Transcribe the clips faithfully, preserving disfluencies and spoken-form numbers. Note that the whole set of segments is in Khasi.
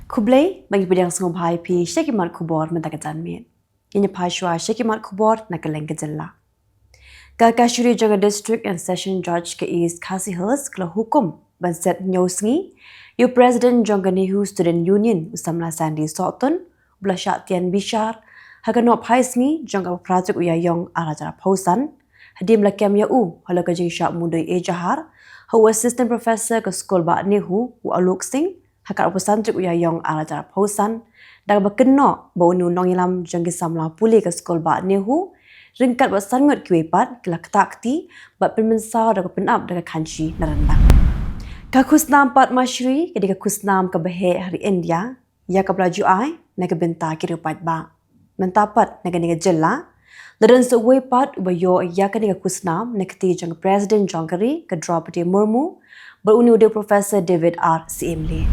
Khublei, ba ngi pdiang sngewbha ïa phi sha ki mat khubor mynta ka janmiet. Ngin ïa phai shuwa sha ki mat khubor na kylleng ka jylla. Ka Kashari jong ka District and Session Judge ka East Khasi Hills ka la hukum ban set hynñiew sngi ïa u President jong ka NEHU Student Union, u samla Sandy Sohtun, u ba la shah tian bishar ha ka nohphai sngi jong ka phra tarik u Ïaïong arhajar arphew san, hadien ba la kem ïa u halor ka jingshah mudui ejahar ha u Assistant Professor ka skulbah NEHU, u Alok Singh, ha ka arphew san tarik u Ïaïong arhajar arphew san, da kaba kynnoh ba une u nongïalam jong ki samla pule ka skulbah NEHU ryngkat bad san ngut kiwei pat ki la ktah kti bad pynmynsaw da ka pynap da ka khanshi na ryndang. Ka khusnam Padma Shri ka dei ka khusnam kaba heh ha ri India ïa kaba la ju ai na ka bynta ki riew paidbah. Mynta pat na kane ka jylla la don sa uwei pat uba ïoh ïa kane ka khusnam na ka kti jong ka President jong ka ri, ka Droupadi Murmu, bad une u dei u Professor David R Syiemlieh.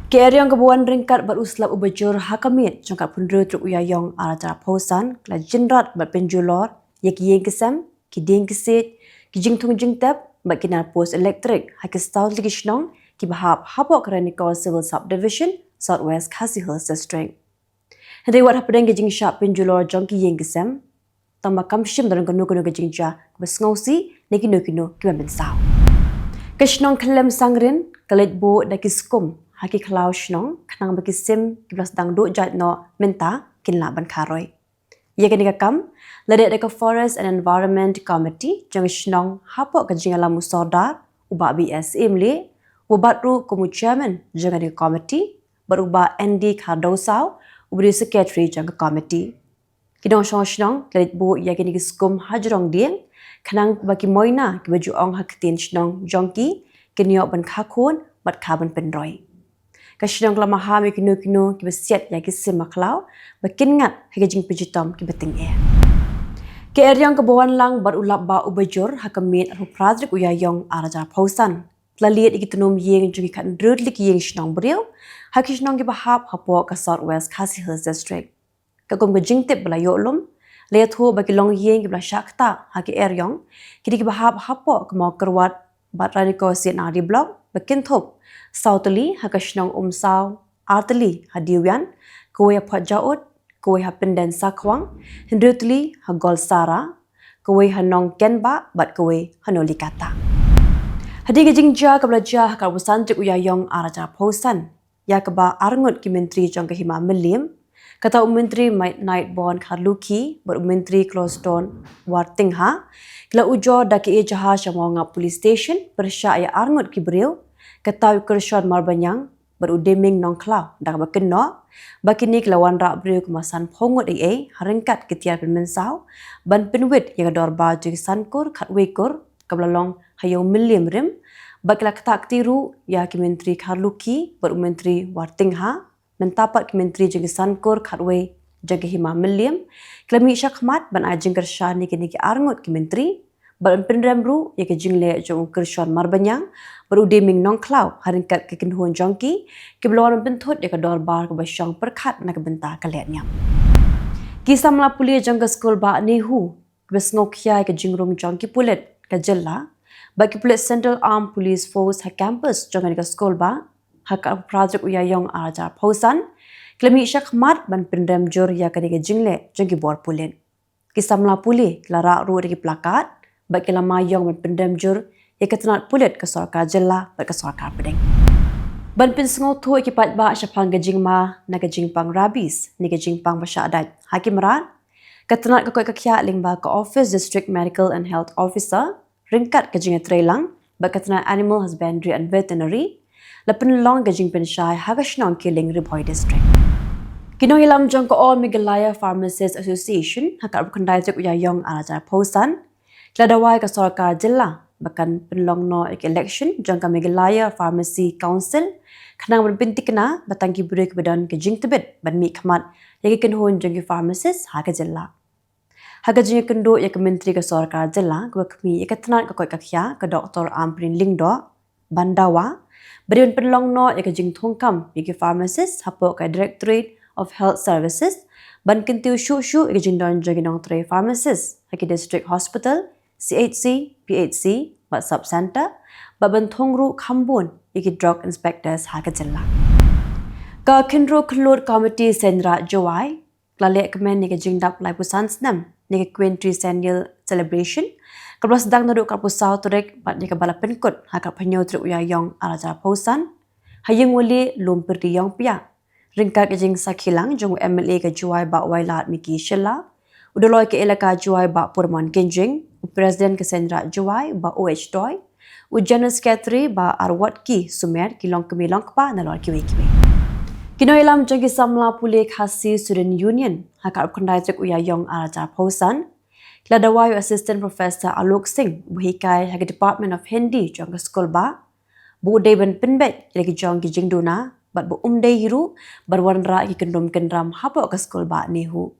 Ka eriong kaba wan ryngkat bad u slap uba jur ha ka miet jong ka arphew hynriew tarik u Ïaïong arhajar arphew san ka la jynrat bad pynjulor ïa ki ïing ki sem, ki dieng ki siej, ki jingthung jingtep bad ki nar post elektrik ha ki saw tylli ki shnong kiba hap hapoh ka Ranikor Civil Subdivision, South West Khasi Hills District. Hynrei wat hapdeng ki jingshah pynjulor jong ki ïing ki sem, tang ba kam shym don kano kano ka jingjia kaba sngewsih ne kino kino kiba mynsaw. Ka shnong Kyllem Sangrin ka leit buh da ki skum ha ki khlaw shnong khnang ba ki sim kiba la sdang duh jait noh mynta kin lah ban kharoi. Ïa kane ka kam la dei da ka Forest and Environment Committee jong ka shnong hapoh ka jingïalam u Sordar, u Bah B S Syiemlieh, uba bat ruh kum u Chairman jong kane ka committee, bad u Bah N D Khardewsaw, uba dei u Secretary jong ka committee. Ki nongshong shnong ki la leit buh ïa kine ki skum ha jrong dieng khnang ba ki moina kiba ju ong ha ktien shnong jong ki kin ïoh ban kha khun bad kha ban pynroi. Ka shnong ka la maham ïa kino kino kiba siat ïa ki sim ha khlaw ba kin ngat ha ki jingpynshitom kiba tyngeh. Ka eriong kaba wan lang bad u lap bah uba jur ha ka miet arphew phra tarik u Ïaïong arhajar arphew san ka la lied ïa ki tnum ïing jong ki khathynriew tylli ki ïing shnong briew ha ki shnong kiba hap hapoh ka South West Khasi Hills District. Katkum ka jingtip ba la ïoh lum, la ïathuh ba ki longïing kiba la shah ktah ha ka eriong ki dei kiba hap hapoh ka Mawkyrwat bad Ranikor C and R D Block ba kynthup saw tylli ha ka shnong Umsaw, ar tylli ha Dewian, kawei ha Phodjaud, kawei ha Pyndensakhwang, hynriew tylli ha Golsara, kawei ha Nongkenbah bad kawei ha Nolikata. Hadien ka jingjia kaba la jia ha ka arphew san tarik u Ïaïong arhajar arphew san, ïa kaba arngut ki myntri jong ka Hima Mylliem, kata u Myntri Nightborn Kharlukhi bad u Myntri Closeton Wartingha ki la ujor da ka ejahar sha Mawngap Police Station pyrshah ïa arngut ki briew, kata u Kyrshon Marbaniang bad u Deming Nongkhlaw, da kaba kynnoh ba kine ki la wanrah briew kumba sanphew ngut eiei ha ryngkat ki tiar pynmynsaw ban pynwit ïa ka dorbar jong ki san kur khatwei kur kaba la long ha Ïew Mylliem Rim, bad ki la ktah kti ruh ïa ki Myntri Kharlukhi bad u Myntri Wartingha. Mynta pat ki myntri jong ki san kur khatwei jong ka Hima Mylliem ki la mih shakhmat ban ai jingkyrshan ïa kine ki arngut ki myntri bad ban pynrem ruh ïa ka jingleh jong u Kyrshon Marbaniang bad u Deming Nongkhlaw ha ryngkat ka kynhun jong ki, kiba la wan ban pynthut ïa ka dorbar kaba shong pyrkhat na ka bynta ka lehniam. Ki samla pule jong ka skulbah NEHU kiba sngewkhia ïa ka jingrung jong ki pulit ka jylla bad ki pulit Central Armed Police Force ha campus jong kane ka skulbah ha ka arphew phra tarik u Ïaïong arhajar arphew san ki la mih shakhmat ban pynrem jur ïa kane ka jingleh jong ki bor pulit. Ki samla pule ki la rah ruh da ki plakat bad ki la maiong ban pynrem jur ïa ka tnat pulit ka sorkar jylla bad ka sorkar pdeng. Ban pynsngewthuh ïa ki paidbah shaphang ka jingma na ka jingpang rabies ne ka jingpang ba shah dait ha ki mrad, ka tnat ka koit ka khiah lyngba ka Office District Medical and Health Officer ryngkat ka jingïatreilang bad ka tnat Animal Husbandry and Veterinary la pynlong ka jingpynshai ha ka shnong Killing, Ri Bhoi District. Ki nongïalam jong ka All Meghalaya Pharmacists Association ha ka arphew khyndai tarik u Ïaïong arhajar arphew san ki la dawa ïa ka sorkar jylla ba kan pynlong noh ïa ka election jong ka Meghalaya Pharmacy Council khnang ban pynthikna ba tang ki briew kiba don ka jingtbit ban mihkhmat ïa ki kynhun jong ki pharmacist ha ka jylla. Ha ka jingïakynduh ïa ka myntri ka sorkar jylla kaba khmih ïa ka tnat ka koit ka khiah, ka Doktor Ampareen Lyngdoh, ban dawa ba dei ban pynlong noh ïa ka jingthungkam ïa ki pharmacist hapoh ka Directorate of Health Services ban kyntiew shuh shuh ïa ka jingdon jong ki nongtrei pharmacist ha ki district hospital, C H C, P H C bad sub centre, bad ban thung ruh kham bun ïa ki drug inspectors ha ka jylla. Ka Khynroo Khyllood Committee Seiñraij Jowai ka la lehkmen ïa ka jingdap laiphew san snem ïa ka Quintricentennial Celebration, kaba la sdang naduh ka arphew saw tarik bad ïa kaba la pynkut ha ka arphew hynñiew tarik u Ïaïong arhajar arphew san ha ïing waleh Lum Pyrdi Ïongpia, ryngkat ka jingsakhi lang jong u M L A ka Jowai Bah Wailadmiki Shylla, u Dolloi ka Elaka Jowai Bah Purmon Kynjing, u President ka Seiñraij Jowai Bah O H Doy, u General Secretary Bah Arwotki Sumer, ki longkmie longkpa nalor kiwei kiwei. Ki nongïalam jong ki samla pule Khasi Student Union ha ka arphew khyndai tarik u Ïaïong arhajar arphew san ki la dawa ïa u Assistant Professor Alok Singh, uba hikai ha ka Department of Hindi jong ka skul bah, ba u dei ban pynbeit ïa la ki jong ki jingduna bad ba um dei hi ruh ban wanrah ïa ki kyndrum kyndram hapoh ka skul bah NEHU.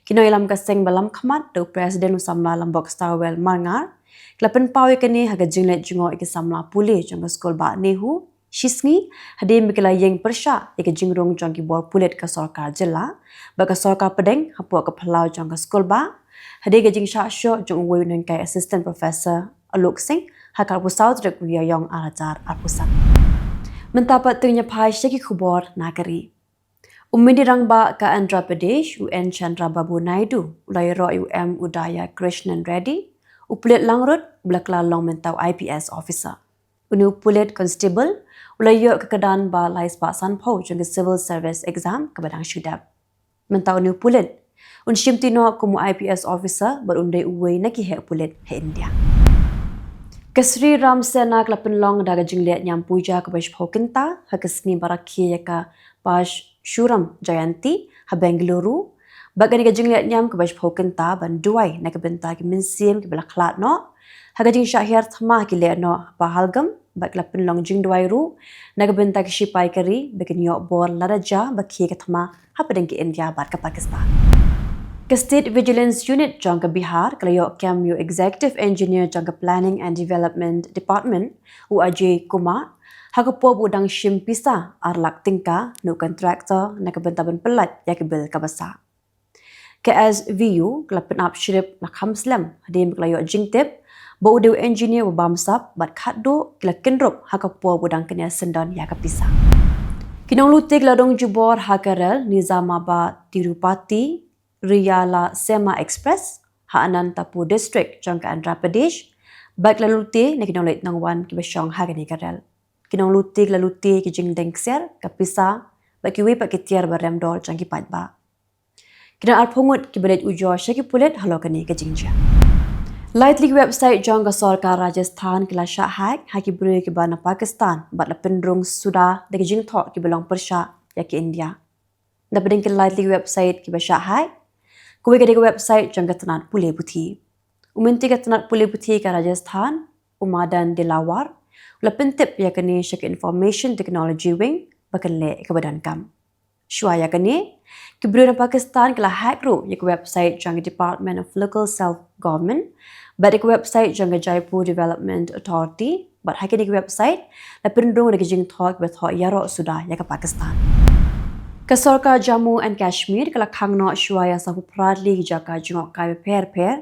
Ki nongïalam ka seng ba lam khmat da u President u samla Lambok Starwell Marngar, ki la pynpaw ïa kane ha ka jingleit jngoh ïa ki samla pule jong ka skul bah NEHU shisngi, hadien ba ki la ïeng pyrshah ïa ka jingrung jong ki bor pulit ka sorkar jylla bad ka sorkar pdeng hapoh ka phyllaw jong ka skul bah, hadien ka jingshah shoh jong uwei u nonghikai Assistant Professor Alok Singh ha ka arphew saw tarik u Ïaïong arhajar arphew san. Mynta pat to ngin ïa phai sha ki khubor na ka ri. U Myntri Rangbah ka Andhra Pradesh, u N Chandrababu Naidu, u la ïaroh ïa u M Udaya Krishnan Reddy, u pulit langrut uba la kylla long mynta u I P S officer. Une u pulit constable u la ïoh ka kyrdan ba lai spah sanphew jong ka Civil Service Exam kaba dang shu dep. Mynta une u pulit un shimti noh kum u I P S officer bad un dei uwei na ki heh pulit ha India. Ka Sri Ram Sena ka la pynlong da ka jingleh niam puja kaba shiphew kynta ha ka sngi ba rakhe ïa ka Parshuram Jayanti ha Bengaluru. Bad kane ka jingleh niam kaba shiphew kynta ban duwai na ka bynta ki mynsiem kiba la khlad noh ha ka jingshah hiar thma ki leh noh ha Pahalgam, bad ka la pynlong jingduwai ruh na ka bynta ki shipai ka ri ba kin ïoh bor lada jia ba khie ka thma hapdeng ka India bad ka Pakistan. Ka State Vigilance Unit jong ka Bihar ka la ïoh kem ïa u Executive Engineer jong ka Planning and Development Department, u Ajay Kumar, ha ka por ba u dang shim pisa ar lak tyngka na u contractor na ka bynta ban pyllait ïa ka bill kaba sah. Ka S V U ka la pynap shrip la kham slem hadien ba ka la ïoh jingtip ba u dei u engineer uba bamsap bad khatduh ki la kynrup ha ka por ba u dang kner syndon ïa ka pisa. Ki nonglute ki la rung jubor ha ka rel Nizamabad Tirupati Riyalaseema Express ha Anantapur District jong ka Andhra Pradesh, bad ki la lute na ki nongleit nongwan kiba shong ha kane ka rel. Ki nonglute ki la lute ki jingdeng ksiar, ka pisa bad kiwei pat ki tiar ba rem dor jong ki paidbah. Ki don arphew ngut kiba leit ujor sha ki pulit halor kane ka jingjia. Lai tylli ki website jong ka sorkar Rajasthan ki la shah hack ha ki briew kiba na Pakistan bad la pynrung suda da ki jingthoh kiba long pyrshah ïa ka India. Napdeng ki lai tylli ki website kiba shah hack, kawei ka dei ka website jong ka tnat pule puthi. U Myntri ka tnat pule puthi ka Rajasthan, u Madan Dilawar, u la pyntip ïa kane sha ka Information Technology Wing ba kan leh ïa kaba donkam. Shuwa ïa kane, ki briew na Pakistan ki la hack ruh ïa ka website jong ka Department of Local Self Government bad ïa ka website jong ka Jaipur Development Authority, bad ha kine ki website la pynrung da ki jingthoh kiba thoh ïaroh suda ïa ka Pakistan. Ka sorkar Jammu and Kashmir ka la khang noh shuwa ïa sawphew phra tylli ki jaka jngohkai bapher bapher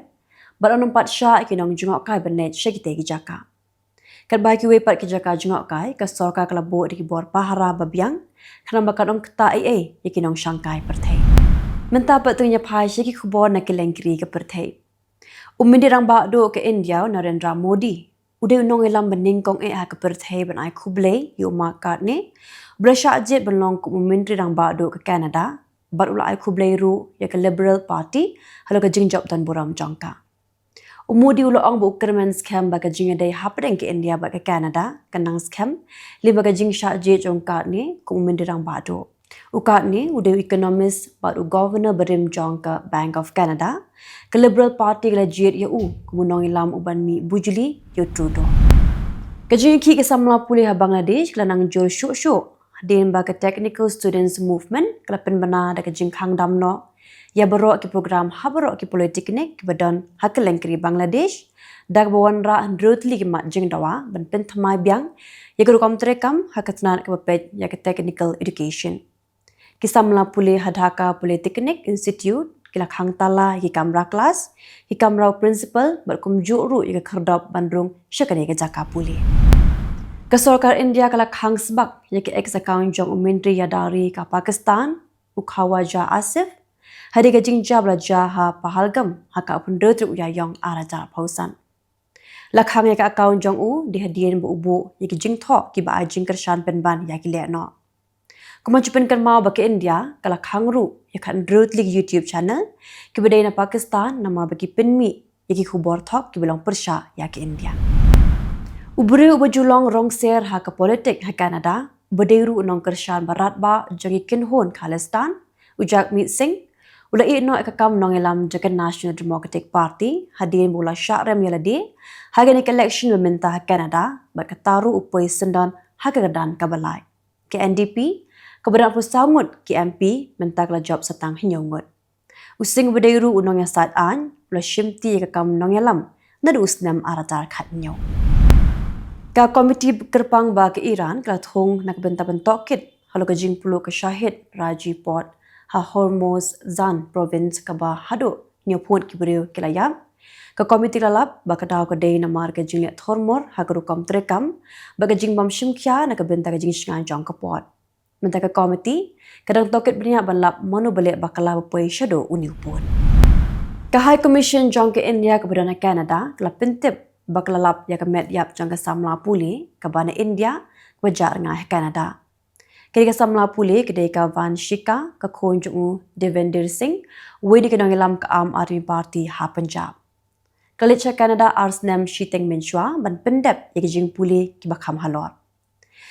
bad ym pat shah ïa ki nongjngohkai ban leit sha kitei ki jaka. Katba kiwei pat ki jaka jngohkai ka sorkar ka la buh da ki bor pahara ba biang khnang ba kan ym ktah ei ei ïa ki nongshangkai pyrthei. Mynta pat to ngin ïa phai sha ki khubor na kylleng ki ri ka pyrthei. U Myntri Rangbah Duh ka India u Narendra Modi u dei u nongïalam ba nyngkong eh ha ka pyrthei ban ai khublei ïa u Mark Carney uba la shah jied ban long kum u Myntri Rangbah Duh ka Canada, bad u la ai khublei ruh ïa ka Liberal Party halor ka jingjop don burom jong ka. U Modi u la ong ba u kyrmen skhem ba ka jingïadei hapdeng ka India bad ka Canada kan nang skhem lyngba ka jingshah jied jong u Carney kum u Myntri Rangbah Duh. U Carney u dei u economist bad u governor barim jong ka Bank of Canada. Ka Liberal Party ka la jied ïa u kum u nongïalam uban mih bujli ïa u Trudeau. Ka jingïakhih ki samla pule ha Bangladesh ka la nang jur shuh shuh hadien ba ka Technical Students Movement ka la pynbna da ka jingkhang dam noh ïa baroh ki program ha baroh ki polytechnic kiba don ha kylleng ka ri Bangladesh, da kaba wanrah hynriew tylli ki mat jingdawa ban pynthymmai biang ïa ka rukom treikam ha ka tnat kaba peit ïa ka technical education. Ki samla pule ha Dhaka Polytechnic Institute ki la khang tala ïa ki kamra klas, ki kamra u principal bad kumjuh ruh ïa ka khyrdop ban rung sha kane ka jaka pule. Ka sorkar India ka la khang sbak ïa ka ex account jong u Myntri Ïadari ka Pakistan, u Khawaja Asif, hadien ka jingjia ba la jia ha Pahalgam ha ka pynroi tarik u Ïaïong ar hajar arphew san. La khang ïa ka account jong u dei hadien ba u buh ïa ki jingthoh kiba ai jingkyrshan pynban ïa ki lehnoh. Kumba ju pynkynmaw ba ka India ka la khang ruh ïa ka hynriew tylli ki YouTube channel kiba dei na Pakistan namar ba ki pynmih ïa ki khubor thok kiba long pyrshah ïa ka India. U briew uba ju long rongser ha ka politik ha Canada, uba dei ruh u nongkyrshan ba radbah jong ki kynhun Khalistan, u Jagmeet Singh, u la ïeh noh ïa ka kam nongïalam jong ka National Democratic Party hadien ba u la shah rem ïa lade ha kane ka election ba mynta ha Canada, bad kata ruh u poi syndon ha ka kyrdan kaba lai, ka N D P, kaba don arphew saw ngut ki M P, mynta ka la jop sa tang hynñiew ngut. U Singh uba dei ruh u nongïasaid aiñ u la shimti ïa ka kam nongïalam naduh u snem ar hajar khathynñiew. Ka komiti kyrpang ba ka Iran ka la thung na ka bynta ban tohkit halor ka jingpluh ka Shahid Raji Port ha Hormozgan Province, kaba haduh hynñiewphew ngut ki briew ki la ïap. Ka komiti ka la lap ba ka daw ka dei namar ka jingleh thurmur ha ka rukom treikam bad ka jingbym shim khia na ka bynta ka jingshngaiñ jong ka port. Mynta ka komiti ka dang tohkit bniah ban lap mano ba leh bakla ba poi shaduh une u port. Ka High Commission jong ka India kaba don ha Canada ka la pyntip ba ka la lap ïa ka met ïap jong ka samla pule kaba na India kaba jah rngai ha Canada. Ka dei ka samla pule ka dei ka Vanshika, ka khun jong u Devender Singh, uwei na ki nongïalam ka Aam Aadmi Party ha Punjab. Ka la leit sha Canada ar snem shiteng mynshuwa ban pyndep ïa ki jingpule kiba kham halor.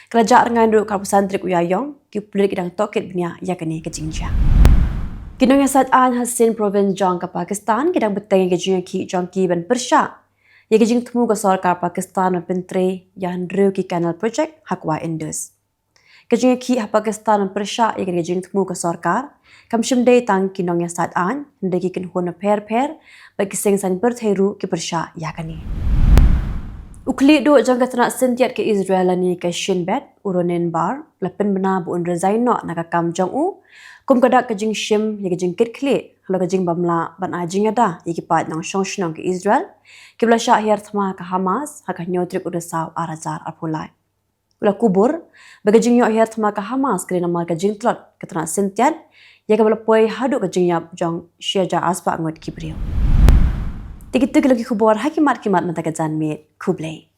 Ka la jah rngai naduh ka arphew san tarik u Ïaïong, ki pulit ki dang tohkit bniah ïa kane ka jingjia. Ki nongïasaid aiñ ha Sindh Province jong ka Pakistan ki dang bteng ïa ka jingïakhih jong ki ban pyrshah ïa ka jingthmu ka sorkar Pakistan ban pyntrei ïa hynriew ki canal project ha Kwai Indus. Ka jingïakhih ha Pakistan ban pyrshah ïa kane ka jingthmu ka sorkar kam shym dei tang ki nongïasaid aiñ, hynrei ki kynhun bapher bapher bad ki seng saiñ pyrthei ruh ki pyrshah ïa kane. U khlieh duh jong ka tnat syntiat ka Israel lane ka Shin Bet, u Ronen Bar, la pynbna ba un resign noh na ka kam jong u kum ka dak ka jingshim ïa ka jingkitkhlieh halor ka jingbym lah ban ai jingïada ïa ki paid nongshong shnong ka Israel kiba la shah hiar thma ha ka Hamas ha ka hynñiew tarik u Risaw ar hajar arphew lai. U la kubur ba ka jingïoh hiar thma ka Hamas ka dei namar ka jingtlot ka tnat syntiat, ïa kaba la poi haduh ka jingïap jong shi hajar arspah ngut ki briew. Te kito ki long ki khubor ha ki mat ki mat mynta ka janmiet. Khublei.